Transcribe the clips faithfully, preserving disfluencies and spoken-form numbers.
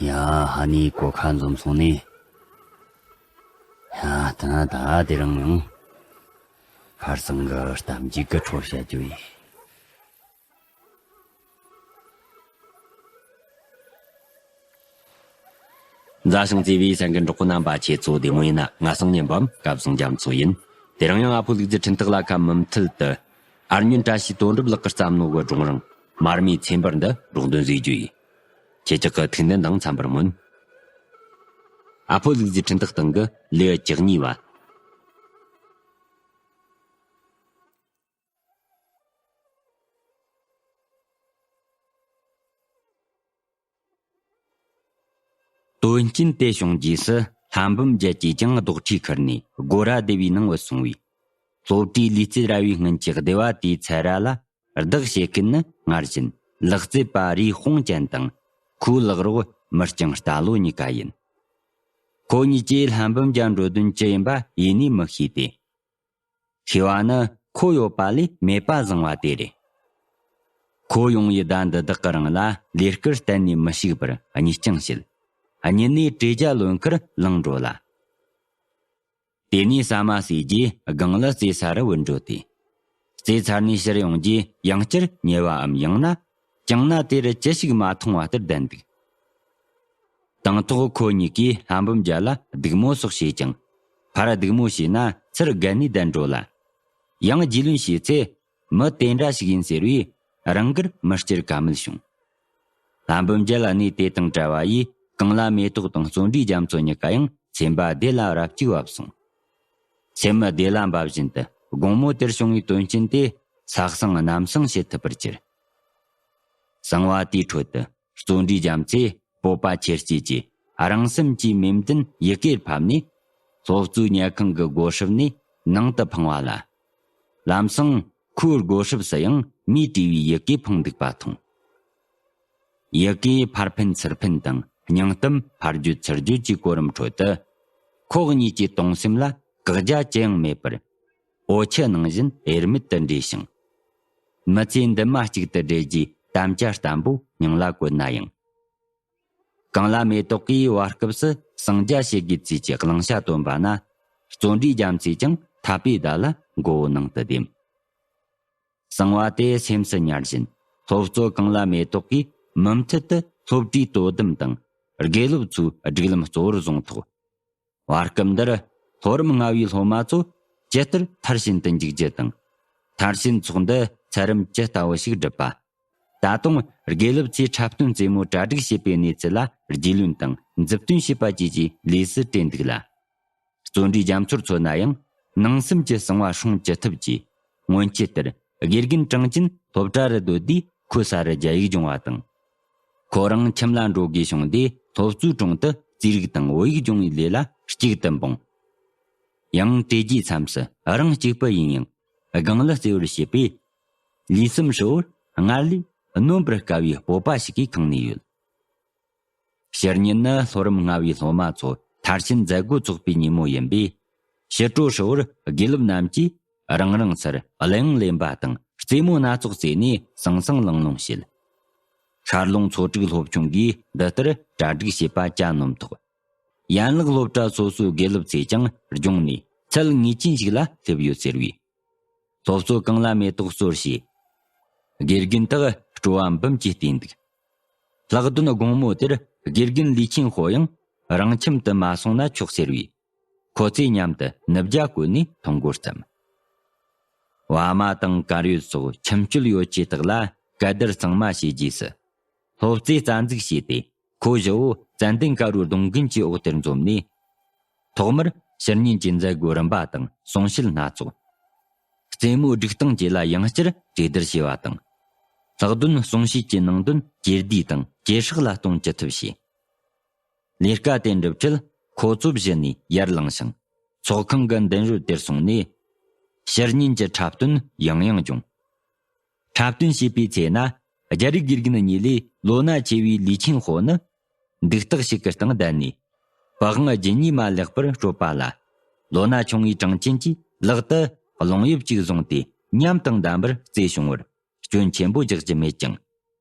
ཡ། ཧ་ནི་གོ་ཁ་འཛོམས་སོང་ནི། ཡ། ད་ད་དེ་རིང་ཡང་ཁར་སང་གི་གཏམ་རྒྱུད་ཀྱི་འཕྲོ་བཤད་རྒྱུ་ཡིན། མཛའ་ཞིང་བརྩེ་བའི་སེམས་ཀྱི་འགྲོགས་པོ་རྣམ་པ། ཁྱེད་ཚོ་བདེ་མོ་ཡིན་ན། ང་སང་ཉན་པའམ་སྐལ་བཟང་རྒྱ་མཚོ་ཡིན། དེ་རིང་ཡང་ཨ་ཕོ་ལུག་རྫི་འཕྲིན་སྟེགས་ལ་ཁ་མུ་མཐུད་དུ། ཨར་ཉོན་བཀྲ་ཤིས་དོན་གྲུབ་ལགས་ཀྱིས་བརྩམས་ནོ་གི་སྒྲུང་རིང་མར་མེའི་ཚེ་འབར་འདི་སྒྲོག་འདོན་བཟོས་རྒྱུ་ཡིན། ཁྱེད་ཅག་གི་ཐུགས་འདུན་དང་འཚམ་པར་སྨོན། ཨ་ཕོ་ལུག་རྫི་འཕྲིན་སྟེགས་སྟེང་གི་ལེའུ་བཅུ་གཉིས་པ། དོན་རྐྱེན་དེ་བྱུང་རྗེས་སུ་ལྷ་འབུམ་རྒྱལ་གྱིས་ཀྱང་རྡོག་ཁྲེས་ཁུར་ནས་སྒོ་ར་སྡེ་བའི་ནང་བུད་སོང་བས། སློབ་གྲྭའི་ལུས་རྩལ་ར་བའི་སྔོན་གྱི་སྡེ་བ་དེའི་ཚལ་ར་ལ་བདག་བྱེད་མཁན་ནི་སྔར་བཞིན་ལག་རྩེད་པ་རུས་དཔུང་ཅན་དང་། ཁོའི་ལག་རོགས་མི་རྐྱང་རྟ་ལོ་གཉིས་ཀ་ཡིན། ཁོ་གཉིས་ཀྱིས་ལྷ་འབུམ་རྒྱལ་འགྲོ་དོན་ཅི་ཡིན་པ་ཡེ་ནས་མི་ཤེས་ཏེ། ཤེས་པ་ནི་ཁོ་ཡོད་པ་ལས་མེད་པ་བཟང་བ་དེ་རེད། ཁོ་ཡོང་ཡི་ཟླ་འདི་དག་གི་རིང་ལ་ལས་ཀར་གཏན་ནས་མི་ཞུགས་པར་གཉིད་རྐྱང་བྱེད། གཉིད་ནས་དྲོ་རྒྱལ་ལོན་ཁར་ལངས་འགྲོ་ལ། དེ་ནས་ཟ་མ་ཟོས་རྗེས་སྒང་ལ་རྩེད་ས་རུ་བུད་འགྲོ་སྟེ། རྩེད་ཚར་ནས་ཕྱིར་ཡོང་རྗེས་ཡང་བསྐྱར་ཉལ་བའམ། ཡང་ན་གྱང་ན་དེ་རུ་ཅི་ཞིག་མ་མཐོང་བ་ལྟར་བསྡད་འདུག། དང་ཐོག་ཁོ་གཉིས་ཀས་ལྷ་འབུམ་རྒྱལ་ལ་སྡིགས་མོ་སོགས་བྱས་ཀྱང་། ཕར་སྡིགས་མོ་བྱས་ན་ཚུར་བརྒལ་ནས་བསྡད་འགྲོ་ལ། ཡང་རྒྱུས་ལོན་བྱས་ཚེ། མི་དེ་འདྲ་ཞིག་ཡིན་ཟེར་བས་རང་དགར་མི་སྐྱུར་ཀ་མེད་བྱུང་། ལྷ་འབུམ་རྒྱལ་གནས་དེ་དང་བྲལ་བ་ཡིས་གངས་ལྷ་མེ་ཏོག་དང་བརྩོན་འགྲུས་རྒྱ་མཚོ་གཉིས་ཀ་ཡང་སེམས་པ་བདེ་ལ་རབ་ཅིག་བབས་སོང་། སེམས་བདེ་ལ་འབབ་བཞིན་དུ་དགོང་མོ་དེར་བྱུང་བའི་དོན་རྐྱེན་དེ་ས་གསང་གནམ་གསང་བྱེད་ཐུབ་པར་གྱུར། གསང་བ་དེའི་ཁྲོད་དུ་བརྩོན་འགྲུས་རྒྱ་མཚོས་སྤོབས་པ་ཆེར་སྐྱེས་ཀྱིས་རང་སེམས་ཀྱི་མེ་མདུན་ཡི་གེར་ཕབ་ནས། སློབ་གཙོའི་ཉལ་ཁང་གི་སྒོ་སྲུབས་ནས་ནང་དུ་འཕངས་པ་ལ། ལམ་སང་ཁོའི་སྒོ་སྲུབས་སུ་ཡང་མིས་བྲིས་པའི་ཡི་གེ་འཕངས་འདུག་པ་མཐོང་། ཡི་གེ་ཕར་འཕེན་ཚུར་འཕེན་དང་སྙིང་གཏམ་ཕར་བརྗོད་ཚུར་བརྗོད་ཀྱི་གོ་རིམ་ཁྲོད་དུ། ཁོ་གཉིས་ཀྱི་གདུང་སེམས་ལ་བཀག་རྒྱ་ཅི་ཡང་མེད་པར། འོ་ཆུ་ནང་བཞིན་དབྱེར་མེད་དུ་འདྲེས་ཤིང་། མི་ཚེ་འདི་མ་གཅིག་ཏུ་བསྒྲིལ་རྒྱུའི་དམ་བཅའ་བརྟན་པོ་སྙིང་ལ་བཀོད་ན་ཡང་། གངས་ལྷ་མེ་ཏོག་གིས་བར་སྐབས་སུ་གསང་རྒྱ་བྱེད་དགོས་ཚུལ་གྱི་གླེང་བྱ་བཏོན་པ་ན། བརྩོན་འགྲུས་རྒྱ་མཚོས་ཀྱང་ཐག་པའི་བརྡ་ལ་མགོ་བོ་ནང་དུ་ལྡེམ། གསང་བ་དེ་སེམས་སུ་ཉར་བཞིན། སློབ་གཙོ་གངས་ལྷ་མེ་ཏོག་གིས་མུ་མཐུད་དུ་སློབ་གྲྭའི་དོ་དམ་དང་། དགེ་སློབ་ཚོའི་སྒྲིག་ལམ་གཙོ་བོར་བཟུང་ཐོག། བར་སྐབས་འདིར་ལྷོ་རམ་མངའ་བའི་སློབ་མ་ཚོ་ཇི་ལྟར་མཐར་ཕྱིན་དུ་འཇུག་རྒྱུ་དང་། མཐར་ཕྱིན་ཚོགས་འདུ་ཚད་རིམ་ཇི་ལྟ་བུ་ཞིག་བསྒྲུབས་པ། ད་དུང་དགེ་སློབ་ཚོས་འཁྲབ་སྟོན་རྩེད་མོ་གྲ་སྒྲིག་བྱེད་པའི་གནས་ཚུལ་ལ་རྒྱུས་ལོན་དང་མཛུབ་སྟོན་བྱེད་པ་བཅས་ཀྱི་ལས་སུ་སྤྲད་འདུག་ལ། བརྩོན་འགྲུས་རྒྱ་མཚོར་མཚོན་ན་ཡང་ནང་སེམས་ཀྱི་གསང་བ་སྲུང་ཅི་ཐུབ་ཀྱིས། སྔོན་ཆད་ལྟར་དགེ་རྒན་གྲངས་ཅན་སློབ་གྲྭ་རུ་སྡོད་དུས་ཁོའི་ས་རུ་རྒྱ་ཡིག་སྦྱོང་བ་དང་། ཁོ་རང་ཁྱིམ་ལ་འགྲོ་དགོས་བྱུང་དུས་སློབ་གཙོའི་དྲུང་དུ་རྩིས་རིག་དང་བོད་ཡིག་སྦྱོང་བའི་ལས་ལ་གཅིག་ཏུ་འབུངས། ཡང་དྲོ་རྒྱུའི་མཚམས་སུ་རང་གཅིག་པུ་ཡིན་ཡང་སྒང་ལ་རྩེ་བར་བྱེད་པས། ལུས་སེམས་ཧྲིལ་བོར་སྔར་ལས་གནོན་པར་དཀའ་བའི་སྤོབས་པ་ཞིག་གིས་ཁེངས་ནས་ཡོད། ཕྱི་ཉིན་ནི་ལྷོ་རམ་མངའ་བའི་སློབ་མ་ཚོ་མཐར་ཕྱིན་མཛད་སྒོ་ཚོགས་པའི་ཉིན་མོ་ཡིན་པས། ཕྱི་དྲོ་ཧྲིལ་བོར་དགེ་སློབ་རྣམས་ཀྱིས་རང་རང་སར་གླུ་དབྱངས་ལེན་པ་དང་རྩེད་མོ་སྣ་ཚོགས་རྩེས་ནས་སང་སང་ལང་ལོང་བྱེད། ཤར་ལུང་ཚོ་དྲུག་སློབ་ཆུང་གིས་འདི་ལྟར་གྲ་སྒྲིག་བྱས་པ་གྱ་ནོམ་ཐོག། ཡན་ལག་སློབ་གྲྭ་སོ་སོའི་དགེ་སློབ་ཚོས་ཀྱང་སྦྱོང་ནས་ཚད་ངེས་ཅན་ཞིག་ལ་སླེབས་ཡོད་ཟེར་བས། སློབ་གཙོ་གངས་ལྷ་མེ་ཏོག་གཙོར་བྱས། དགེ་རྒན་དག་སྤྲོ་བ་འབུམ་གྱིས་བརྟས་འདུག། ལྷག་དོན་དགོང་མོ་དེར་དགེ་རྒན་ལི་ཆིན་ཧོ་ཡང་རང་ཁྱིམ་དུ་མ་སོང་ན་ཆོག་ཟེར་བས། ཁོ་ཚོས་མཉམ་དུ་ནུབ་རྒྱ་བསྐོལ་ནས་འཐུང་སྒོ་བརྩམས། བ་མ་དང་དཀར་ཡོལ་སོགས་ཁྱིམ་སྤྱོད་ཡོ་བྱད་དག་ལ་གད་བདར་གཙང་མ་བྱས་རྗེས་སུ། སློབ་རྩེ་རྩ་འཛུགས་བྱས་ཏེ། ཁོ་བཞི་བོ་ཙན་དན་དཀར་པོའི་སྡོང་རྒན་གྱི་འོག་དེར་འཛོམས་ནས། ཐོག་མར་ཕྱི་ཉིན་གྱི་མཛད་སྒོ་རིམ་པ་དང་གསུང་བཤད་སྣ་ཚོགས། རྩེད་མོའི་སྒྲིག་སྟངས་བཅས་ལ་ཡང་བསྐྱར་གྲོས་བསྡུར་བྱས་པ་དང་། ལྷག་དོན་གསུང་བཤད་ཀྱི་ནང་དོན་ཇེ་བདེ་དང་ཇེ་སྲེག་ལ་གཏོང་ཅི་ཐུབ་བྱས། ལས་ཀ་དེ་འགྲུབ་འཕྲལ་ཁོ་ཚོ་བཞི་ནས་ཡར་ལངས་ཤིང་ཚོགས་ཁང་གི་མདུན་རོལ་དེར་སོང་ནས། ཕྱི་ཉིན་གྱི་འཁྲབ་སྟོན་ཡང་ཡང་སྦྱོང་། འཁྲབ་སྟོན་བྱེད་པའི་ཚེ་ན་རྒྱ་རིགས་དགེ་རྒན་གཉིས་ལས་ལོ་ན་ཆེ་བའི་ལི་ཆིན་ཧོ་ནི་འདུག་སྟེགས་ཤིག་གི་སྟེང་བསྡད་ནས་པི་ཝང་རྒྱུ་གཉིས་མ་ལེགས་པར་དཀྲོལ་པ་ལ། ལོ་ན་ཆུང་བའི་གྲངས་ཅན་གྱིས་ལག་ཏུ་རླུང་གཡབ་ཅིག་བཟུང་སྟེ་ཉམས་དང་ལྡན་པར་རྩེ་བྱུང་བར་སྐྱོན་ཆེན་པོ་རྒྱག་རྒྱུ་མེད་ཀྱང་།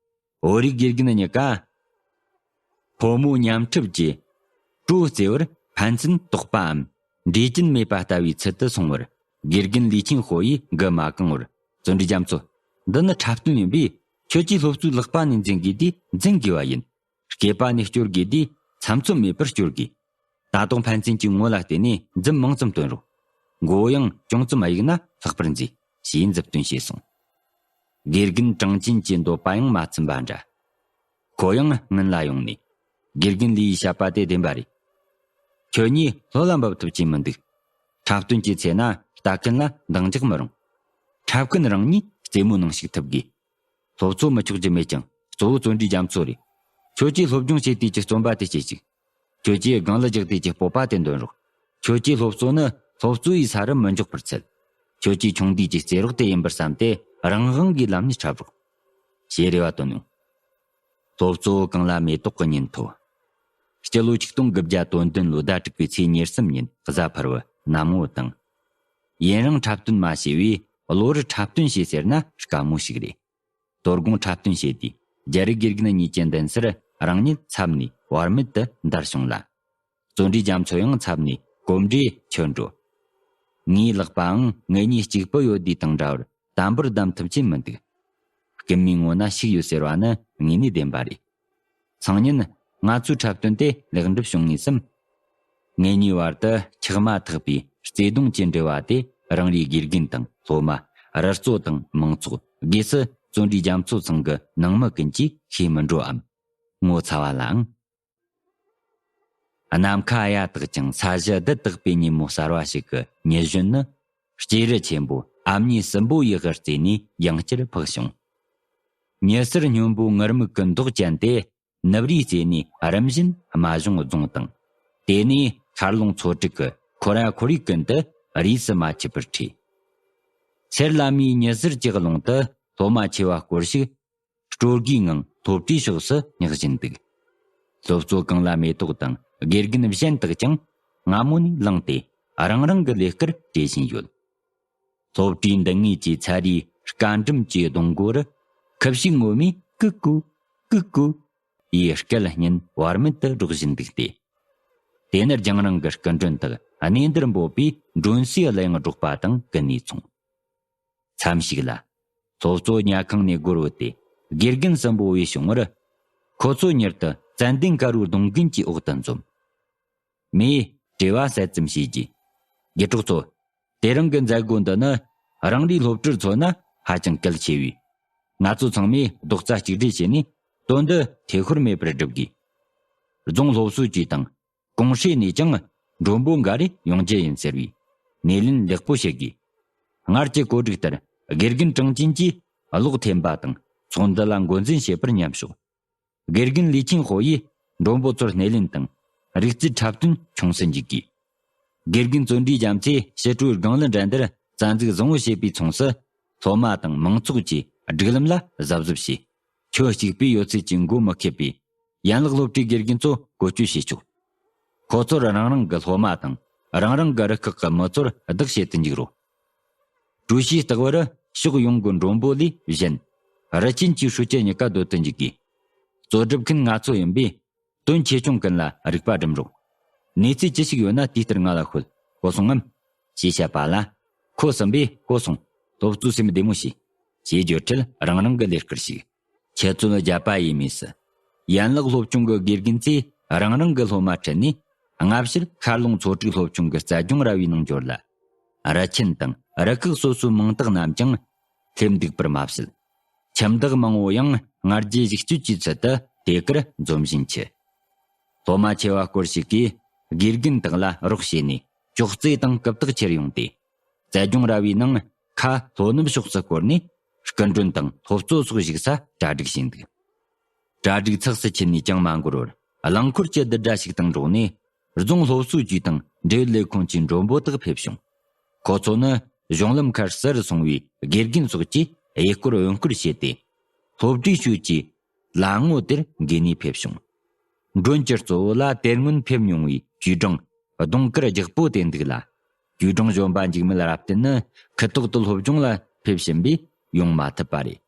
བོད་རིགས་དགེ་རྒན་གཉིས་ཀ་ ཕོ་མོ་མཉམ་འཁྲབ་ཀྱི་བྲོ་རྩེ་བར་ཕན་ཚུན་དོགས་པའམ་འདྲིས་རྐྱེན་མེད་པ་ལྟ་བུའི་ཚུལ་དུ་སོང་བར། དགེ་རྒན་ལི་ཆིང་ཧོ་ཡིས་མགུ་མ་གང་བར། བརྩོན་འགྲུས་རྒྱ་མཚོ། འདི་ནི་འཁྲབ་སྟོན་ཡིན་པས། ཁྱོད་ཀྱིས་སློབ་གཙོའི་ལག་པ་ནས་འཛིན་དགོས་དུས་འཛིན་དགོས་པ་ཡིན། སྐེད་པ་ནས་སྐྱོར་དགོས་དུས་ཚམ་ཚོམ་མེད་པར་སྐྱོར་དགོས། ད་དུང་ཕན་ཚུན་གྱི་ངོ་ལ་བལྟས་ནས་འཛུམ་མང་ཙམ་སྟོན་རོགས། མགོ་བོ་ཡང་ཅུང་ཙམ་གཡུག་ན་ལྷག་པར་མཛེས། ཞེས་མཛུབ་སྟོན་བྱས་སོང་། དགེ་རྒན་གྲངས་ཅན་གྱི་འདོད་པ་ཡང་མ་ཚིམ་པ་འདྲ། ཁོ་ཡང་སྔུན་ལ་ཡོང་ནས། དགེ་རྒན་ལི་ཡིས་བཤད་པ་དེ་བདེན་པ་རེད། ཁྱོད་གཉིས་ལྷོད་ལ་འབབ་ཐུབ་ཀྱིན་མི་འདུག་འཁྲབ་སྟོན་གྱི་ཚེ་ན་ལྟ་མཁན་ལ་འདང་རྒྱག་མི་རུང་། འཁྲབ་མཁན་རང་ཉིད་རྩེད་མོ་ནང་ཞུགས་ཐུབ་དགོས། སློབ་གཙོ་མི་ཆོག་རྒྱུ་མེད་ཀྱང་གཙོ་བོ་བརྩོན་འགྲུས་རྒྱ་མཚོ་རེད། ཁྱོད་ཀྱིས་སློབ་སྦྱོང་བྱེད་དུས་ཀྱི་བརྩོན་པ་དེ་བྱེད་ཅིག་ཁྱོད་ཀྱིས་སྒང་ལ་རྒྱག་དུས་ཀྱི་སྤོབས་པ་དེ་འདོན་རོགས། ཁྱོད་ཀྱིས་སློབ་གཙོ་ནི་སློབ་གཙོ་ཡི་ས་རུ་མི་འཇོག་པར་འཚལ། ཁྱོད་ཀྱིས་ཆུང་དུས་ཀྱི་རྩེད་རོགས་དེ་ཡིན་པར་བསམ་སྟེ་རང་དབང་གི་ལམ་ནས་འཁྲབ་རོགས། ཞེས་རེ་བ་བཏོན་ཡོང་། སློབ་གཙོ་བོ་གངས་ལ་མེ་ཏོག་གི་ཉིན་ཐོ། སྤྱི་ལོ་ཆིག་སྟོང་དགུ་བརྒྱ་དོན་བདུན་ལོའི་ཟླ་དྲུག་པའི་ཚེས་ཉེར་གསུམ་ཉིན་གཟའ་ཕུར་བུ་ནམ་ངོ་དང་། ཡུན་རིང་འཁྲབ་སྟོན་མ་བྱས་པས་གློ་བུར་འཁྲབ་སྟོན་བྱས་ཟེར་ན་དཀའ་མོ་ཞིག་རེད། དོ་དགོང་འཁྲབ་སྟོན་བྱས་དུས་རྒྱ་རིགས་དགེ་རྒན་གཉིས་ཀྱི་མདུན་སར་རང་ཉིད་འཚབ་ནས་བར་མེད་དུ་འདར་བྱུང་ལ། བརྩོན་འགྲུས་རྒྱ་མཚོ་ཡང་འཚབ་ནས་གོམ་འགྲོས་ཆོད་འགྲོ། ངའི་ལག་པའང་ངེད་གཉིས་གཅིག་པུ་ཡོད་དུས་དང་འདྲ་བར་དམ་པོར་བསྡམས་ཐུབ་ཀྱིན་མི་འདུག་རྐུན་མའི་ངོ་ན་ཤིག་ཡོད་ཟེར་བ་ནི་དངོས་གནས་བདེན་པ་རེད། སང་ཉིན་ང་ཚོའི་འཁྲབ་སྟོན་དེ་ལེགས་འགྲུབ་བྱུང་ངེས་སམ། ངེད་གཉིས་བར་དུ་འཁྱག་མ་ཐག་པའི་བརྩེ་དུང་གི་འབྲེལ་བ་དེ་རང་རེའི་དགེ་རྒན་དང་སློབ་མ། རུ་གཙོ་དང་མང་ཚོགས། སྒོས་སུ་བརྩོན་འགྲུས་རྒྱ་མཚོ་ཚང་གི་ནང་མི་ཀུན་གྱིས་ཤེས་མི་འགྲོའམ། ངོ་ཚ་བ་ལའང་། ནམ་མཁའ་གཡའ་དག་ཅིང་ས་གཞི་རྡུལ་དག་པའི་ཉིན་མོ་གསར་བ་ཞིག་གི་ཉི་གཞོན་ནི། སྐྱེས་རི་ཆེན་པོ་ཨ་མྱེས་སྲིན་པོ་ཡི་དབུ་རྩེ་ནས་ཡང་བསྐྱར་འཕགས་བྱུང་། ཉི་ཟེར་སྔོན་པོའི་ངུར་སྨྲིག་གི་མདོག་ཅན་དེ་ནུབ་རིའི་རྩེ་ནས་རིམ་བཞིན་རྨ་གཞུང་རྫོང་དང་། དེ་ནས་མཁར་ལུང་མཚོ་དྲུག་གི་ཁོ་ར་ཁོར་ཡུག་ཀུན་ཏུ་རིས་སུ་མ་ཆད་པར་འཁྲིགས། སེར་ལམ་མའི་ཉི་ཟེར་གྱི་ཀློང་དུ་སློབ་མ་ཆེ་བ་སྐོར་ཞིག་སྤྲོ་དགའི་ངང་སློབ་གྲྭའི་ཕྱོགས་སུ་བསྙེགས་བཞིན་འདུག་སློབ་གཙོ་གངས་ལ་མེ་ཏོག་དང་དགེ་རྒན་གཞན་དག་ཀྱང་སྔ་མོ་ནས་ལངས་ཏེ་རང་རང་གི་ལས་ཀར་བྲེལ་བཞིན་ཡོད། སློབ་གྲྭའི་མདུན་ངོས་ཀྱི་ཚ་རུའི་སྐར་འགྲམ་གྱི་སྡོང་མགོ་རུ་ཁུ་བྱུག་ངོ་མས་ཀུ་ཀུ་ཀུ་ཀུ་ཡི་སྐད་སྙན་བར་མེད་དུ་སྒྲོག་བཞིན་འདུག་སྟེ། དེ་ནི་རྒྱང་རིང་གི་སྐུ་མགྲོན་དག་གནས་འདིར་འབོད་པའི་མགྲོན་སའི་གླུ་དབྱངས་སྒྲོག་པ་དང་ཀུན་ནས་མཚུངས། མཚམས་ཤིག་ལ། སློབ་གཙོ་ཉལ་ཁང་ནས་སྒོར་བུད་དེ་དགེ་རྒན་གསུམ་པོ་བུད་བྱུང་བར། ཁོ་ཚོ་མྱུར་དུ་ཙན་དན་དཀར་པོའི་སྡོང་རྒན་གྱི་འོག་ཏུ་འཛོམས། མོས་དྲི་བ་གསལ་ཙམ་བྱས་རྗེས། རྒྱུ་གྲོགས་ཚོ། དེ་རིང་གི་མཛད་སྒོ་འདི་ནི་རང་རེའི་སློབ་གྲྭར་མཚོན་ན་ཧ་ཅང་གལ་ཆེ་བས། ང་ཚོ་ཚང་མས་རྡོག་རྩ་གཅིག་སྒྲིལ་བྱས་ནས་དོན་འདི་ཐེ་ཤོར་མེད་པར་སྒྲུབ་དགོས། རྫོང་སློབ་གསོ་ཅུས་དང་། ཀུང་ཧྲེ་ནས་ཀྱང་མགྲོན་པོ་འགའ་རེ་ཡོང་རྒྱུ་ཡིན་ཟེར་བས། སྣེ་ལེན་ལེགས་པོ་བྱེད་དགོས། སྔར་གྱི་བཀོད་སྒྲིག་ལྟར་དགེ་རྒན་གྲངས་ཅན་གྱིས་གློག་འཐེན་པ་དང་ཚོགས་འདུ་ལ་འགོ་འཛིན་བྱེད་པར་མཉམ་ཞུགས། དགེ་རྒན་ལི་ཆིང་ཧོ་ཡིས་མགྲོན་པོ་ཚོར་སྣེ་ལེན་དང་རིག་རྩལ་འཁྲབ་སྟོན་ཁྱོངས་སུ་འཇུག་དགོས། དགེ་རྒན་བརྩོན་འགྲུས་རྒྱ་མཚོས་ཕྱི་དྲོའི་སྒང་ལི་འགྲན་བསྡུར་རྩ་འཛུགས་བཟང་བོ་བྱས་པའི་མཚུངས་སུ། སློབ་མ་དང་མང་ཚོགས་ཀྱི་སྒྲིག་ལམ་ལ་གཟབ་གཟབ་བྱས། ཁྱོད་གཅིག་པུས་ཡོད་ཚད་ཀྱི་མགོ་མི་ཁེབས་པས། ཡན་ལག་སློབ་གྲྭའི་དགེ་རྒན་ཚོ་བཀོལ་སྤྱོད་བྱེད་ཆོག་ཁོ་ཚོར་རང་རང་གི་སློབ་མ་དང་རང་རང་གི་རུ་ཁག་གི་མི་ཚོར་བདག་བྱེད་དུ་འཇུག་རོགས། ཀྲུའུ་ཞིས་ལྟ་བུར་ཕྱོགས་ཡོངས་ཀྱི་མགྲོན་པོ་ལས་གཞན། རུ་ཆེན་གྱི་ཧྲུའུ་ཅི་གཉིས་ཀ་སྡོད་དུ་འཇུག་དགོས། གཙོ་སྒྲུབ་མཁན་ང་ཚོ་ཡིན་པས། དོན་ཆེ་ཆུང་ཀུན་ལ་རིག་པ་སྒྲིམ་རོགས། གནས་ཚུལ་ཅི་ཞིག་ཡོད་ན་དེ་ལྟར་ང་ལ་ཤོད། གོ་སོང་ངམ། ཞེས་བཤད་པ་ལ། ཁོ་གསུམ་པས་གོ་སོང་། སློབ་གཙོས་སེམས་བདེ་མོ་བྱོས། ཞེས་བརྗོད་འཕྲལ་རང་རང་གི་ལས་ཀར་ཞུགས། ཁྱེད་ཚོ་ལ་རྒྱབ་པ་ཡིན་མོས་སུ། ཡན་ལག་སློབ་ཆུང་གི་དགེ་རྒན་ཚོས་རང་རང་གི་སློབ་མ་ཁྲིད་ནས་སྔ་ཕྱིར་མཁར་ལུང་ཚོ་དྲུག་སློབ་ཆུང་གི་རྩལ་སྦྱོང་ར་བའི་ནང་འབྱོར་ལ། རུ་ཆེན་དང་རུ་ཁག་སོ་སོའི་མིང་རྟགས་རྣམས་ཀྱང་སླེབས་འདུག་པར་མ་ཟད། ཁྱིམ་བདག་མང་བོ་ཡང་སྔར་རྗེས་གཞིག་གཅོད་ཀྱི་ཚུལ་དུ་དེ་གར་འཛོམས་བཞིན་མཆིས། སློབ་མ་ཆེ་བ་སྐོར་ཞིག་གིས་དགེ་རྒན་དག་ལ་རོགས་བྱས་ནས་ཅོག་ཙེ་དང་རྐུབ་སྟེགས་ཁྱེར་ཡོང་སྟེ། རྩལ་སྦྱོང་ར་བའི་ནང་ཁ་ལྷོ་ནུབ་ཕྱོགས་སུ་བསྐོར་ནས་སྐུ་མགྲོན་དང་སློབ་གཙོ་སོགས་བཞུགས་ས་གྲ་སྒྲིག་བྱས་འདུག་གྲ་སྒྲིག་ཚགས་སུ་ཕྱིན་ནས་ཅང་མ་འགོར་བར་རླངས་འཁོར་གྱི་རྡུལ་སྒྲ་ཞིག་དང་འགྲོགས་ནས། རྫོང་སློབ་གསོ་ཅུས་དང་འབྲེལ་ཡོད་ལས་ཁུངས་ཀྱི་མགྲོན་པོ་དག་ཕེབས་བྱུང་། ཁོ་ཚོ་ནི་གཞུང་ལམ་ཁར་བསུར་སོང་བའི་དགེ་རྒན་སོགས་ཀྱིས་གཡས་སྐོར་གཡོན་སྐོར་བྱས་ཏེ། སློབ་གྲྭའི་ཤུལ་གྱི་ལ་ངོ་དེར་འགོས་ནས་ཕེབས་བྱུང་། མགྲོན་གྱི་གཙོ་བོ་ལ་དེ་སྔོན་ཕེབས་མྱོང་བའི་ཅུས་ཀྲང་གདོང་དཀར་རྒྱགས་པོ་དེ་འདུག་ལ། ཅུས་ཀྲང་གཞོན་པ་འཇིགས་མེད་རབ་བརྟན་ནི་ཁུ་ཐོག་ཏུ་སློབ་སྦྱོང་ལ་ཕེབས་བཞིན་པས་ཡོང་མ་ཐུབ་པ་རེད།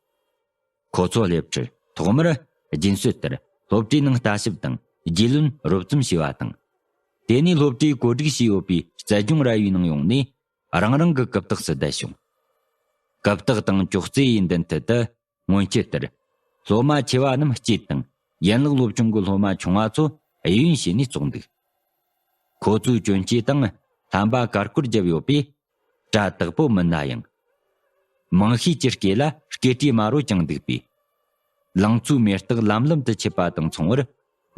ཁོ་ཚོ་སླེབས་འཕྲལ་ཐོག་མར་རྒྱུན་སྲོལ་ལྟར་སློབ་གྲྭའི་ནང་ལྟ་ཞིབ་དང་ རྒྱུས་ལོན་རོབ་ཙམ་བྱས་པ་དང་། དེ་ནས་སློབ་གྲྭས་བཀོད་སྒྲིག་བྱས་ཡོད་པའི་རྩལ་སྦྱོང་ར་བའི་ནང་ཡོང་ནས་རང་རང་གི་གུ་དོག་སུ་བསྡད་བྱུང་། གུ་དོག་དང་ཅོག་ཙེ་ཡི་མདུན་མཐུད་དུ། སྔོན་ཆད་ལྟར། སློབ་མ་ཆེ་བ་རྣམས་སྐྱེས་དང་ཡན་ལག་སློབ་ཆུང་གི་སློབ་མ་ཆུང་བ་ཚོ་གཡས་གཡོན་བྱས་ནས་ཙོག་འདུག། ཁོ་ཚོའི་གྱོན་ཆས་དང་ལྷམ་པ་དཀར་སྐོར་བརྒྱབ་ཡོད་པས་གྲ་དག་པོ་མིན་ན་ཡང་། མང་ཤས་ཀྱི་སྐེ་ལ་སྐེ་དཀྲིས་དམར་རོ་བཅིངས་འདུག་པས། ལང་ཚོའི་མེ་སྟག་ལམ་ལམ་དུ་མཆེད་པ་དང་མཚུངས་པར་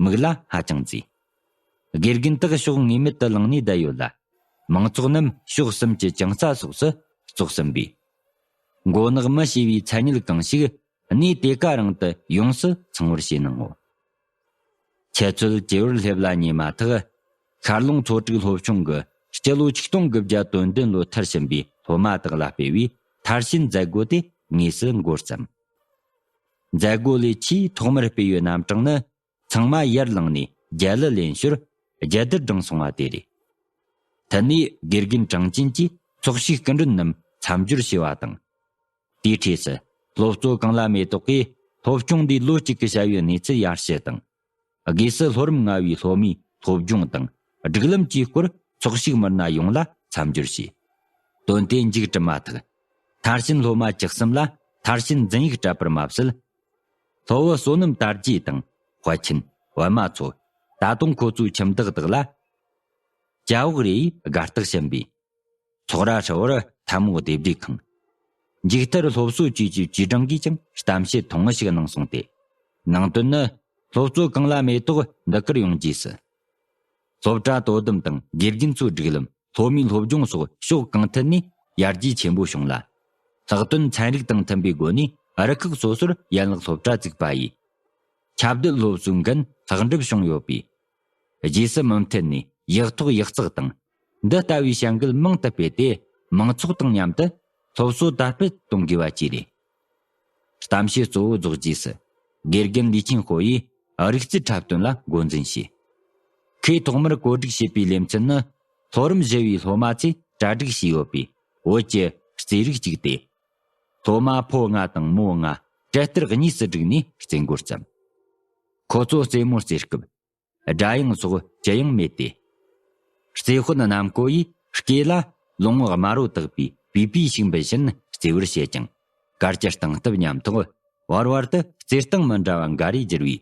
མིག་ལ་ཧ་ཅང་མཛེས། དགེ་རྒན་དག་ཕྱོགས་ངེས་མེད་དུ་ལངས་ནས་བསྡད་ཡོད་ལ། མང་ཚོགས་རྣམས་ཕྱོགས་གསུམ་གྱི་གྱང་རྩ་སོགས་སུ་ཙོག་ཟིན་པས། མགོ་ནག་མི་ཞེས་པའི་མཚན་ཉིད་གང་ཞིག་གནས་དེ་ག་རང་དུ་ཡོངས་སུ་ཚང་བར་བྱས་སྣང་ངོ་། ཁྱད་ཚོད་ཅི་བར་སླེབས་ལ་ཉེ་མ་ཐག་ཤར་ལུང་ཚོ་དྲུག་སློབ་ཆུང་གི་སྤྱི་ལོ་ཆིག་སྟོང་དགུ་བརྒྱ་དོན་བདུན་ལོར་མཐར་ཕྱིན་པའི་སློབ་མ་དག་ལ་སྤེལ་བའི་མཐར་ཕྱིན་མཛད་སྒོ་དེ་དངོས་སུ་འགོ་བརྩམས། མཛད་སྒོ་ལས་ཆེས་ཐོག་མར་སྤེལ་བའི་རྣམ་གྲངས་ནི། ཚང་མ་ཡར་ལངས་ནས་རྒྱལ་གླུ་ལེན་ཞོར་རྒྱལ་དར་བསྒྲེངས་སོང་བ་དེ་རེད། དེ་ནས་དགེ་རྒན་གྲངས་ཅན་གྱིས་ཚོགས་ཞུགས་སྐུ་མགྲོན་རྣམས་མཚམས་སྦྱོར་བྱས་པ་དང་། དེའི་འཕྲོས་སུ་སློབ་གཙོ་གངས་ལ་མེ་ཏོག་གིས་སློབ་སྐྱོང་འདིའི་ལོ་གཅིག་གི་བྱ་བའི་གནས་ཚུལ་ཡར་ཞུ་དང་། སྒོས་སུ་སློབ་རིམ་ལྔ་བའི་སློབ་མའི་སློབ་སྦྱོང་དང་སྒྲིག་ལམ་བཅས་སྐོར་ཚོགས་ཞུགས་མི་སྣ་ཡོངས་ལ་མཚམས་སྦྱོར་བྱས། དོན་དེ་མཇུག་གྲུབ་མ་ཐག་མཐར་ཕྱིན་སློབ་མ་བཅུ་གསུམ་ལ་མཐར་ཕྱིན་འཛིན་ཡིག་སྤྲད་པར་མ་ཟད། སློབ་བུ་བསོད་ནམས་དར་རྒྱས་དང་དཔལ་ཆེན་པད་མ་མཚོ། ད་དུང་ཁོ་ཚོའི་ཁྱིམ་བདག་དག་ལ་ཅ་འོག་རེའི་དགའ་རྟགས་བྱིན་པས། ཚོགས་ར་ཧྲིལ་བོར་ཐལ་མོ་རྡེབ་སྒྲའི་ཁང་། མཇུག་མཐར་སློབ་གསོ་བཅས་ཀྱི་བཅུས་སྒྲིང་གིས་ཀྱང་གཏམ་བཤད་ཐུང་ངུ་ཞིག་གནང་སོང་སྟེ། ནང་དོན་ནི། སློབ་གཙོ་གངས་ལ་མེ་ཏོག་འདི་གར་ཡོང་རྗེས་སུ། སློབ་གྲྭ་དོ་དམ་དང་དགེ་རྒན་ཚོའི་སྒྲིག་ལམ། སློབ་མའི་སློབ་སྦྱོང་སོགས་ཕྱོགས་གང་ཐད་ནས་ཡར་རྒྱས་ཆེན་པོ་བྱུང་ལ། ལྷག་དོན་ཚན་རིག་དང་མཐུན་པའི་སྒོ་ནས་རུ་ཁག་སོ་སོར་ཡན་ལག་སློབ་གྲྭ་བཙུགས་པ་ཡིས། ཁྱབ་གདལ་སློབ་གསོའི་འགན་ལྷག་འགྲུབ་བྱུང་ཡོད་པས། རྗེས་སུ་མུ་མཐུད་ནས་ཡག་ཐོག་ཡག་བརྩེགས་དང་། འདི་ལྟ་བུའི་བྱ་འགུལ་མང་དུ་སྤེལ་ཏེ། མང་ཚོགས་དང་མཉམ་དུ་སློབ་གསོ་དར་སྤེལ་གཏོང་དགོས་པ་བཅས་རེད། གཏམ་བཤད་གཙོ་བོ་རྫོགས་རྗེས་སུ། དགེ་རྒན་ལི་ཆིན་ཧོ་ཡིས་རིག་རྩལ་འཁྲབ་སྟོན་ལ་འགོ་འཛིན་བྱས། ཁོས་ཐོག་མར་གོ་སྒྲིག་བྱས་པའི་ལེ་ཚན་ནི། སློབ་རིམ་བཞི་བའི་སློབ་མ་ཚོས་གྲ་སྒྲིག་བྱས་ཡོད་པའི་བོད་ཀྱི་རྩེད་རིགས་གཅིག་སྟེ། སློབ་མ་ཕོ་ལྔ་དང་མོ་ལྔ་གྲལ་སྟར་གཉིས་སུ་བསྒྲིགས་ནས་རྩེད་འགོ་བརྩམས། ཁོ་ཚོ་རྩེད་མོ་རྩེ་སྐབས། སྒྲ་དབྱངས་སོགས་ཅི་ཡང་མེད་དེ། རྩེ་དཔོན་རྣམ་ཀོ་ཡིས་སྐེ་ལ་ལོང་བུ་དམར་རོ་བཏགས་པའི་པི་པི་ཞིག་འབུད་བཞིན་རྩེ་བར་བྱེད་ཀྱང་། གར་གྱི་སྟངས་སྟབས་ཉམས་ཐོག་བར་བར་དུ་རྩེ་སྟངས་མི་འདྲ་བ་འགའ་རེ་བསྒྱུར་བས།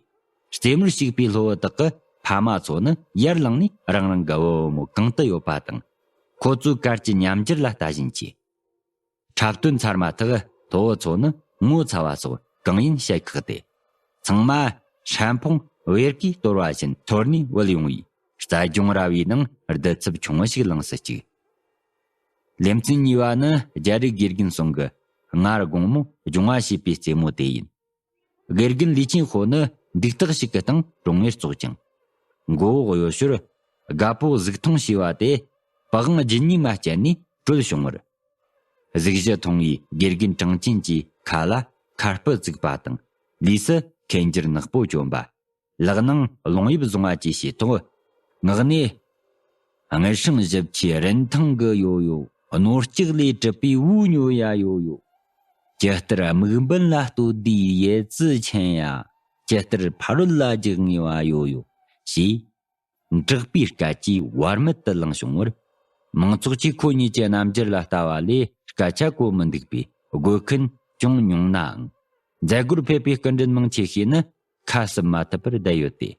རྩེ་མོར་ཞུགས་པའི་སློབ་བུ་དག་གི་ཕ་མ་ཚོ་ནི་ཡར་ལངས་ནས་རང་རང་གི་བུ་བུ་མོ་གང་དུ་ཡོད་པ་དང་། ཁོ་ཚོའི་གར་གྱི་ཉམས་འགྱུར་ལ་ལྟ་བཞིན་གྱིས། འཁྲབ་སྟོན་ཚར་མ་ཐག་སློབ་བུ་ཚོ་ནི་ངོ་ཚ་བ་སོགས་གང་ཡིན་བཤད་ཁག་སྟེ། ཚང་མ་ཧྲན་ཕུང་བེར་གིས་གཏོར་བ་བཞིན་འཐོར་ནས་བུད་ཡོང་བས། རྩལ་སྦྱོང་ར་བའི་ནང་བསྡད་ཚབས་ཆུང་ངུ་ཞིག་ལངས་སུ་བཅུག། ལེ་ཚན་གཉིས་པ་ནི་རྒྱ་རིགས་དགེ་རྒན་ཚོ་གི་སྔར་དགོང་མོ་སྦྱོང་བ་བྱས་པའི་རྩེད་མོ་དེ་ཡིན། དགེ་རྒན་ལི་ཆིན་ཧོ་ནི་འདུག་སྟེགས་ཤིག་གི་སྟེང་གྲོང་ངེར་བཙོག་ཅིང་། མགོ་བོ་གཡོ་ཞོར་དགའ་པོ་གཟུགས་ཐང་ཞེས་པ་དེ་པི་ཝང་རྒྱུ་གཉིས་མ་བསྐྱལ་ནས་དྲོད་བྱུང་བར། གཟུགས་གཞི་མཐོང་བའི་དགེ་རྒན་གྲངས་ཅན་གྱིས་ཁ་ལ་ཁ་སྤུ་བཙུགས་པ་དང་། ལུས་སུ་འཁོན་འགྱུར་ནག་པོ་གྱོན་པ། ལག་ནང་ལོང་ཡབ་བཟུང་བ་བཅས་བྱས་ཐོག། ངག་ནས། དངུལ་སྲང་བཞི་བཅུའི་རིན་ཐང་གི་ཡོད་ཡོད། ནོར་ལྕགས་ལས་གྲུབ་པའི་བུ་ཉོ་ཡ་ཡོད་ཡོད། ཇི་ལྟར་དམིགས་འབེན་ལ་ལྟོས་དུས་ཡུལ་ཙི་ཆེན་ཡ། ཇི་ལྟར་ཕ་རོལ་ལ་རྒྱག་ངེས་པ་ཡོད་ཡོད། ཞེས། དྲག་པོའི་སྐད་ཀྱིས་བར་མེད་དུ་ལངས་བྱུང་བར། མང་ཚོགས་ཀྱིས་ཁོ་གཉིས་ཀྱི་རྣམ་འགྱུར་ལ་ལྟ་བ་ལས་སྐད་ཆ་གོ་མི་འདུག་པས་དགོས་མཁན་ཅུང་ཉུང་ནའང་། མཛད་སྒོར་ཕེབས་པའི་སྐུ་མགྲོན་མང་ཆེ་ཤོས་ནི་ཁ་བསུབ་མ་ཐུབ་པར་བསྡད་ཡོད་དེ།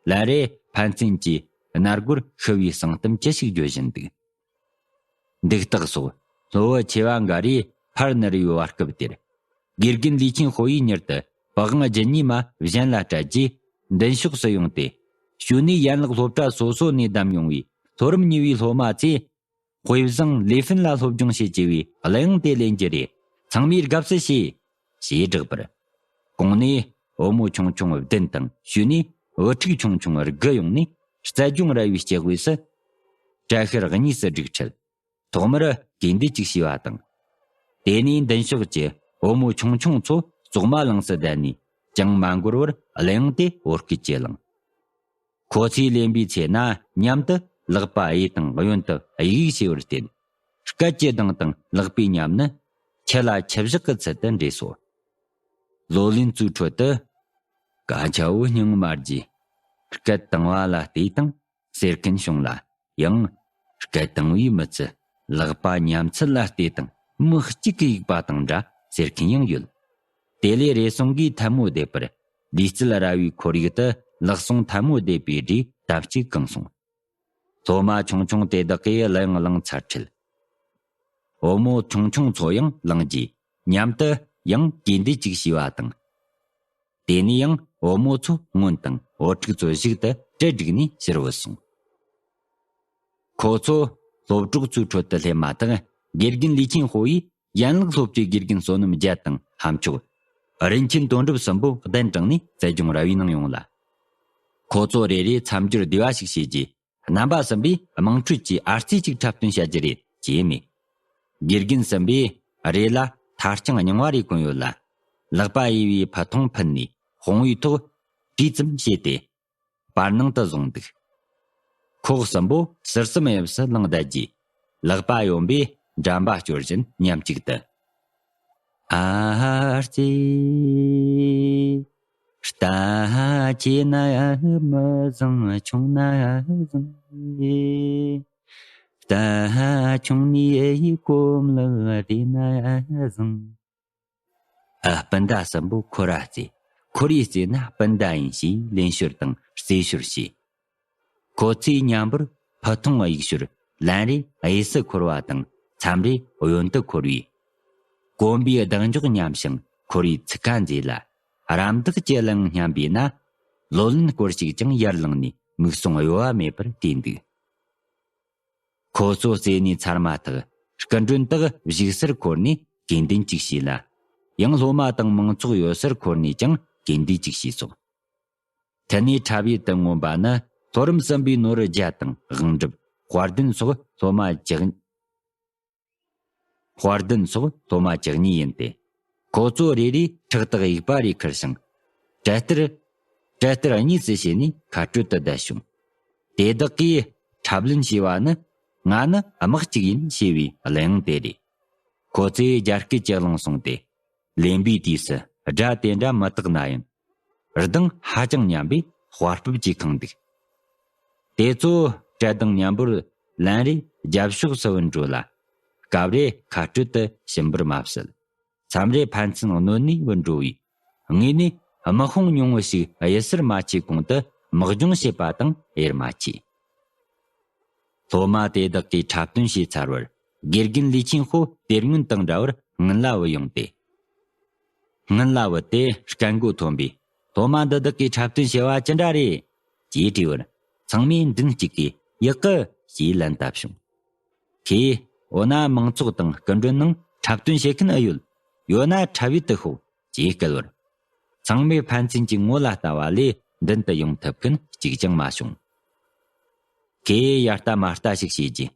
ལན་རེ་ཕན་ཚུན་གྱིས་སྣ་སྒོར་ཤི་བའི་གསང་གཏམ་ཅི་ཞིག་བརྗོད་བཞིན་འདུག། འདུག་སྟེགས་སོགས་སློབ་བུ་ཆེ་བ་འགའ་རེས་ཕར་ནུར་བའི་བར་སྐབས་དེར། དགེ་རྒན་ལི་ཆིན་ཧོ་ཡིས་མྱུར་དུ་པི་ཝང་རྒྱུ་གཉིས་མ་གཞན་ལ་སྤྲད་རྗེས་མདུན་ཕྱོགས་སུ་ཡོང་སྟེ། ཞུ་ནས་ཡན་ལག་སློབ་གྲྭ་སོ་སོ་ནས་བདམས་ཡོང་བའི་སློབ་རིམ་གཉིས་པའི་སློབ་མ་ཚོས། དཔེ་བཟང་ལེ་ཧྥིན་ལ་སློབ་སྦྱོང་བྱེད་ཅེས་པའི་གླུ་དབྱངས་དེ་ལེན་རྒྱུ་རེད། ཚང་མས་དགའ་བསུ་བྱེད། ཞེས་བསྒྲགས་པར། གོང་ནས་བུ་མོ་ཆུང་ཆུང་བདུན་དང་ཞུས་ནས་བུ་ཕྲུག་ཆུང་ཆུང་དགུ་ཡོང་ནས་རྩལ་སྦྱོང་ར་བའི་སྐྱེ་དབུས་སུ། གྲལ་ཤར་གཉིས་སུ་བསྒྲིགས་འཕྲལ། ཐོག་མར་གུས་འདུད་ཅིག་བྱས་པ་དང་། དེ་ནས་མདུན་ཕྱོགས་ཀྱི་བུ་མོ་ཆུང་ཆུང་ཚོ་བཙོག་མ་ལངས་སུ་བསྡད་ནས་ཅང་མ་འགོར་བར་གླུ་དབྱངས་དེ་བོར་སྐད་ཀྱིས་བླངས། ཁོ་ཚོས་ལེན་པའི་ཚེ་ན་མཉམ་དུ་ལག་པ་གཡས་དང་གཡོན་དུ་གཡུག་གཡུག་བྱས་པར་བརྟེན། སྐད་ཀྱི་གདངས་དང་ལག་པའི་ཉམས་ནི་ཁྱི་ལ་ཁྱི་བཞག་གི་ཚུལ་དུ་འདྲེས་སོ། ལོ་ལོན་ཚོའི་ཁྲོད་དུ། སྐད་ཆ་བོ་སྙིང་མ་རྗེ། སྐད་བཏང་བ་ལ་བལྟས་དང་ཟེར་མཁན་བྱུང་ལ། ཡང་། སྐད་བཏང་བའི་མི་ཚུལ། ལག་པ་མཉམ་ཚུལ་ལ་བལྟས་དང་མི་གཅིག་གིས་གཡུག་པ་དང་འདྲ་ཟེར་མཁན་ཡང་ཡོད། དེ་ལས་རེ་ཟུང་གིས་ཐལ་མོ་བསྡེབས་པར། ལུས་རྩལ་ར་བའི་ཁོར་ཡུག་ཏུ་ལག་ཟུང་ཐལ་མོ་བསྡེབས་པའི་སྒྲས་དམ་གཅིག་གང་སོང་། སློབ་མ་ཆུང་ཆུང་དེ་དག་གིས་གླུ་དབྱངས་བླངས་ཚར་ཁྲིད། བུ་མོ་ཆུང་ཆུང་ཚོ་ཡང་བླངས་རྗེས་མཉམ་དུ་ཡང་གུས་འདུད་ཅིག་བྱས་པ་དང་། དེ་ནས་ཡང་བུ་མོ་ཚོ་སྔོན་དང་བུ་ཕྲུག་ཚོ་ཞིག་ཏུ་གྲལ་བསྒྲིགས་ནས་ཕྱིར་བུད་སོང་། ཁོ་ཚོ་སློབ་གྲོགས་ཚོའི་ཁྲོད་དུ་སླེབས་མ་ཐག་དགེ་རྒན་ལི་ཆིན་ཧོ་ཡིས་ཡན་ལག་སློབ་གྲྭའི་དགེ་རྒན་བསོད་ནམས་རྒྱལ་དང་ལྷ་མཆོག་རིན་ཆེན་དོན་གྲུབ་གསུམ་པོ་གདན་དྲངས་ནས་རྩལ་སྦྱོང་ར་བའི་ནང་ཡོང་ལ། ཁོ་ཚོ་རེ་རེས་མཚམས་སྦྱོར་བདེ་བ་ཞིག་བྱས་རྗེས། རྣམ་པ་གསུམ་པས་དམངས་ཁྲོད་ཀྱི་ཨར་རྩེ་གཅིག་འཁྲབ་སྟོན་བྱ་རྒྱུ་རེད་ཅེས་སྨྲས། དགེ་རྒན་གསུམ་པས་རེ་ལ་ཐར་རྐྱང་རྙིང་བ་རེ་གོན་ཡོད་ལ། ལག་པ་གཡས་པའི་ཕུ་ཐུང་ཕུད་ནས་དཔུང་བའི་ཐོག་གྲིས་ཙམ་བྱས་ཏེ། བར་སྣང་དུ་བཟུང་འདུག་ཁོག་གསུམ་པོ་ཟུར་གསུམ་དབྱིབས་སུ་ལངས་བསྡད་རྗེས། ལག་པ་གཡོན་པས་འགྲམ་པ་སྐྱོར་བཞིན་མཉམ་གཅིག་ཏུ། ཨ་ཙི། རྟ་ཆེ་ན་མི་བཟང་ཆུང་ན་བཟང་། རྟ་ཆུང་ནས་གོམ་ལག་རེ་ན་བཟང་། ཨ། སྤུན་ཟླ་གསུམ་པོ་ཁོ་ར་རྩེ། ཁོ་རའི་རྩེ་ན་སྤུན་ཟླ་ཡིན་ཞེས་ལེན་ཞོར་དང་རྩེ་ཞོར་བྱས། ཁོ་ཚོས་མཉམ་པོར་ཕུ་ཐུང་གཡུག་ཞོར་ལན་རེ་གཡས་སུ་འཁོར་བ་དང་མཚམས་རེ་གཡོན་དུ་འཁོར་བས། གོམ་པའི་ལྡིང་འཇོག་མཉམ་ཞིང་འཁོར་བའི་ཚིག་ཁ་མཛེས་ལ། རམ་འདེགས་ཀྱི་གླུ་དབྱངས་སྙམ་པས་ན། ལོ་ལོན་སྐོར་ཞིག་ཀྱང་ཡར་ལངས་ནས་མིག་ཟུང་གཡོ་བ་མེད་པར་བལྟས་འདུག་ཁོ་ཚོ་རྩེ་ནས་ཚར་མ་ཐག་སྐུ་མགྲོན་དག་བཞུགས་སར་འཁོར་ནས་གུས་འདུན་ཅིག་བྱས་ལ། ཡང་སློབ་མ་དང་མང་ཚོགས་ཡོད་སར་འཁོར་ནས་ཀྱང་གུས་འདུན་ཅིག་བྱས་སོ། དེ་ནས་འཁྲབ་ཡུལ་དུ་མངོན་པ་ནི་མཐོ་རིམ་གསུམ་པའི་ནོར་བརྒྱ་དང་དབང་སྒྲུབ། དཔལ་ལྡན་སོགས་སློབ་མ་བཅུ། དཔལ་ལྡན་སོགས་སློབ་མ་བཅུ་གཉིས་ཡིན་ཏེ། ཁོ་ཚོ་རེ་རེས་ཕྲག་ཏག་གཡུག་པ་རེ་ཁུར་ཞིང་། གྲལ་སྟར། གྲལ་སྟར་གཉིས་སུ་ཕྱེ་ནས་ཁ་སྤྲོད་དུ་བསྡད་བྱུང་། དེ་དག་གིས་འཁྲབ་ལེན་བྱས་པ་ནི། ང་ནི་དམག་ཅིག་ཡིན་ཞེས་པའི་གླུ་དབྱངས་དེ་རེད། ཁོ་ཚོས་རྒྱ་སྐད་ཅིག་བླངས་སོང་སྟེ། ལེན་པའི་དུས་སུ་སྒྲ་དེ་འདྲ་མི་དག་ན་ཡང་། གདངས་ཧ་ཅང་མཉམ་པས་དཔའ་སྤོབས་ཀྱིས་ཁེངས་འདུག་དེ་ཚོ་གྲལ་དང་མཉམ་པོར་ལན་རེ་རྒྱབ་ཕྱོགས་སུ་བུད་འགྲོ་ལ། སྐབས་རེ་ཁ་སྤྲོད་དུ་ཕྱིན་པར་མ་ཟད། མཚམས་རེ་ཕན་ཚུན་གནོན་ནས་བུད་འགྲོ་བས། ངོས་ནས་དམག་དཔུང་ཉུང་ངུ་ཞིག་གཡུལ་སར་མ་ཆས་གོང་དུ་དམག་སྦྱོང་བྱེད་པ་དང་དབྱེར་མ་མཆིས། སློབ་མ་དེ་དག་གིས་འཁྲབ་སྟོན་བྱས་ཚར་བར། དགེ་རྒན་ལི་ཆིན་ཧོ་དེ་སྔོན་དང་འདྲ་བར་སྔུན་ལ་བུད་ཡོང་སྟེ། སྔུན་ལ་བུད་དེ་སྐད་མགོ་མཐོན་པོས། སློབ་མ་འདི་དག་གིས་འཁྲབ་སྟོན་བྱས་པ་ཅི་འདྲ་རེད། ཅེས་དྲིས་པར། ཚང་མས་མདུན་གཅིག་གིས་ཡག་གི་ཞེས་ལན་བཏབ་བྱུང་། ཁོས། འོ་ན་མང་ཚོགས་དང་སྐུ་མགྲོན་ནང་འཁྲབ་སྟོན་བྱེད་མཁན་ཨེ་ཡོད། ཡོད་ན་འཁྲབ་ཡུལ་དུ་ཤོག་ཅེས་བསྐུལ་བར། ཚང་མས་ཕན་ཚུན་གྱི་ངོ་ལ་ལྟ་བ་ལས་མདུན་དུ་ཡོང་ཐུབ་མཁན་གཅིག་ཀྱང་མ་བྱུང་། ཁོས་ཡ་ལྟ་མ་ལྟ་ཞིག་བྱས་རྗེས།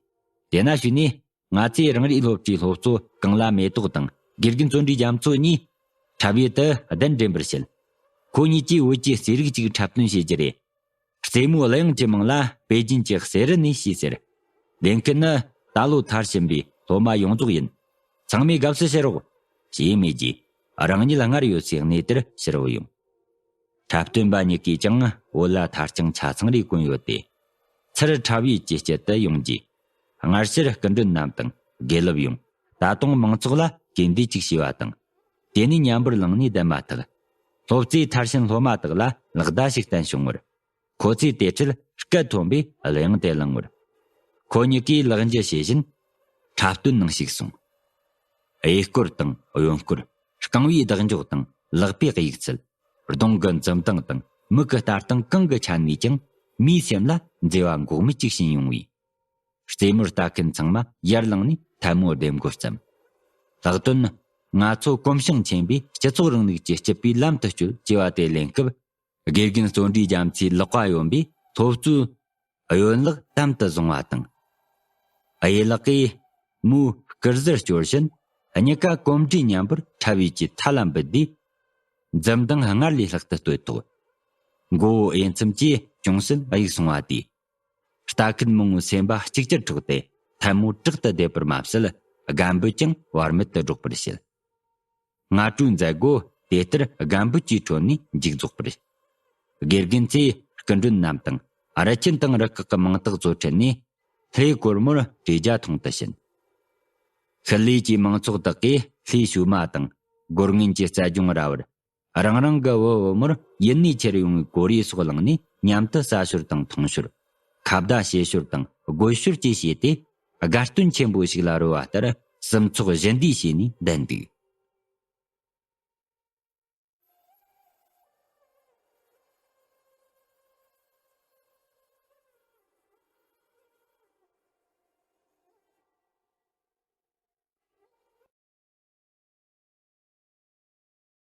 དེ་ན་ཞུས་ནས། ང་ཚོས་རང་རེའི་སློབ་གྲྭའི་སློབ་གཙོ་ཀུང་ལ་མེ་ཏོག་དང་དགེ་རྒན་བརྩོན་འགྲུས་རྒྱ་མཚོ་གཉིས་འཁྲབ་ཡུལ་དུ་གདན་འདྲེན་པར་བྱེད། ཁོ་གཉིས་ཀྱིས་བོད་ཀྱི་རྩེད་རིགས་ཅིག་འཁྲབ་སྟོན་བྱེད་རྒྱུ་རེད། རྩེད་མོའི་གླུ་དབྱངས་ཀྱི་མིང་ལ་པེ་ཅིན་གྱི་གསེར་རི་ནས་ཞེས་ཟེར། ལེན་མཁན་ནི་ད་ལོ་མཐར་ཕྱིན་པའི་སློབ་མ་ཡོངས་རྫོགས་ཡིན། ཚང་མས་དགའ་བསུ་བྱེད་རོགས། ཞེས་སྨྲས་རྗེས། རང་ཉིད་སྔར་ཡོད་སའི་གནས་དེར་ཕྱིར་བུད་ཡོང་། འཁྲབ་སྟོན་པ་གཉིས་ཀས་ཀྱང་བོད་ལྭ་ཐར་རྐྱང་ཆ་ཚང་རེ་གོན་ཡོད་དེ། ཚུར་འཁྲབ་ཡུལ་གྱི་དཀྱིལ་དུ་ཡོང་རྗེས། སྔར་ཕྱིར་སྐུ་མགྲོན་རྣམས་དང་དགེ་ལུགས་ཡོངས། ད་དུང་མང་ཚོགས་ལ་གུས་འདུད་ཅིག་བྱས་པ་དང་། དེ་ནས་མཉམ་པོར་ལངས་ནས་བསྡད་མ་ཐག་སློབ་རྩེ་མཐར་ཕྱིན་སློབ་མ་དག་ལ་ལག་བརྡ་ཞིག་བསྟན་བྱུང་བར། ཁོ་ཚོས་དེ་འཕྲལ་སྐད་མཐོན་པོས་གླུ་དབྱངས་དེ་བླངས་བར། ཁོ་གཉིས་ཀས་ལག་འཇུ་བྱེད་བཞིན་འཁྲབ་སྟོན་ནང་ཞུགས་སོང་། གཡས་སྐོར་དང་གཡོན་སྐོར། རྐང་བའི་ལྡག་འཇོག་དང་ལག་པའི་གཡུག་ཚུལ། གདོང་གི་འཛུམ་མདངས་དང་མིག་གི་ལྟ་སྟངས་གང་གི་ཆ་ནས་ཀྱང་མིའི་སེམས་ལ་མཛེས་པ་འགོག་མེད་ཅིག་བྱིན་ཡོང་བས། རྩེད་མོར་ལྟ་མཁན་ཚང་མ་ཡར་ལངས་ནས་ཐལ་མོ་ལྡེམ་མགོ་བརྩམས། ལྷག་དོན། ང་ཚོ་གོམས་བྱང་ཆེན་པོས་སྤྱི་ཚོགས་རིང་ལུགས་ཀྱི་སྤྱི་པའི་ལམ་དུ་བསྐྱོད་ཅེས་པ་དེ་ལེན་སྐབས། དགེ་རྒན་བརྩོན་འགྲུས་རྒྱ་མཚོའི་ལག་པ་གཡོན་པས་སློབ་གཙོའི་གཡོན་ལག་དམ་དུ་བཟུང་བ་དང་། གཡས་ལག་གིས་མོའི་སྐུ་གཟུགས་སྐྱོར་བཞིན་གཉིས་ཀ་གོམ་འགྲོས་མཉམ་པོར་འཁྲབ་ཡུལ་གྱི་མཐའ་ལ་འབུད་དུས། འཛུམ་མདངས་སྔར་ལས་ལྷག་ཏུ་སྟོད་ཐོག་མགོ་བོ་འོས་འཚམ་གྱིས་ཅུང་ཟད་གཡུག་སོང་བ་དེས། ལྟ་མཁན་མང་བོའི་སེམས་པ་གཅིག་གྱུར་འཕྲོག་སྟེ་ཐལ་མོ་དྲག་ཏུ་རྡེབ་པར་མ་ཟད་སྒམ་པོ་ཀྱང་བར་མེད་དུ་སྒྲོག་པར་བྱེད། སྔ་དྲོའི་མཛད་སྒོ་དེ་ལྟར་སྒམ་པོ་གྱིས་གྲོལ་ནས་མཇུག་རྫོགས་པར། དགེ་རྒན་ཚོས་ སྐུ་མགྲོན་རྣམས་དང་། རི་ཆེན་དང་རུ་ཁག་གི་མིང་རྟགས་ཚོ་ཁྲིད་ནས། ལྷའི་སྒོར་མོར་བཀྲེས་རྒྱ་མཐོང་དུ་ཕྱིན། ཤུལ་ལུས་ཀྱི་མང་ཚོགས་དག་གིས་ལྷའི་ཤུལ་མ་དང་སྒོར་ངན་གྱི་རྩལ་སྦྱོང་ར་བར། རང་རང་གི་བུ་བུ་མོར་ཡུལ་ནས་ཁྱེར་ཡོང་བའི་གོ་རེ་སོགས་བླངས་ནས། མཉམ་དུ་ཟ་ཞོར་དང་འཐུང་ཞོར། ཁ་བརྡ་བྱེད་ཞོར་དང་དགོད་ཞོར་བཅས་བྱས་ཏེ། དགའ་སྟོན་ཆེན་པོ་ཞིག་ལ་རོལ་བ་ལྟར་སུམ་ཚོགས་བཞི་འདུས་བྱས་ནས་བསྡད་འདུག།